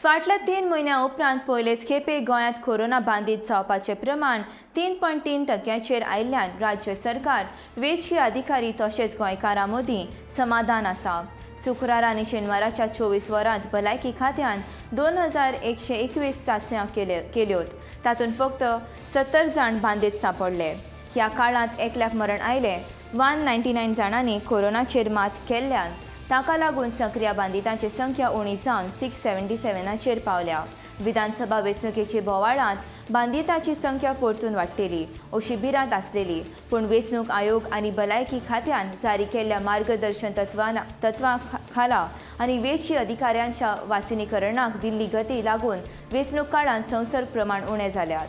फाटल्या 3 म्हयन्या उपरांत पयलेच खेपे गोंयांत कोरोना बांदीत जावपाचें प्रमाण 3.3% आयिल्ल्यान राज्य सरकार, वेंचकी अधिकारी तशेंच गोंयकारां मदीं समाधान आसा. शुक्रारा आनी शेनवाराच्या 24 वरांत भलायकी खात्यान 2121 चांचण्यो केल्योत. तातूंत फक्त 70 जाण बांदीत सांपडले. ह्या काळांत एकल्याक मरण आयलें. 199 जाणांनी कोरोनाचेर मात केल्ल्यान ताका लागून सक्रिय बांदितांची संख्या उणी जावन 677चेर पावल्या. विधानसभा वेंचणुकेचे बोवाळांत बांदितांची संख्या परतून वाडटली अशी भिरांत आसलेली, पूण वेंचणूक आयोग आनी भलायकी खात्यान जारी केल्ल्या मार्गदर्शन तत्वां खाला आनी वेंचकी अधिकाऱ्यांच्या वासिनीकरणाक दिल्ली गती लागून वेंचणूक काळांत संसर्ग प्रमाण उणें जाल्यात.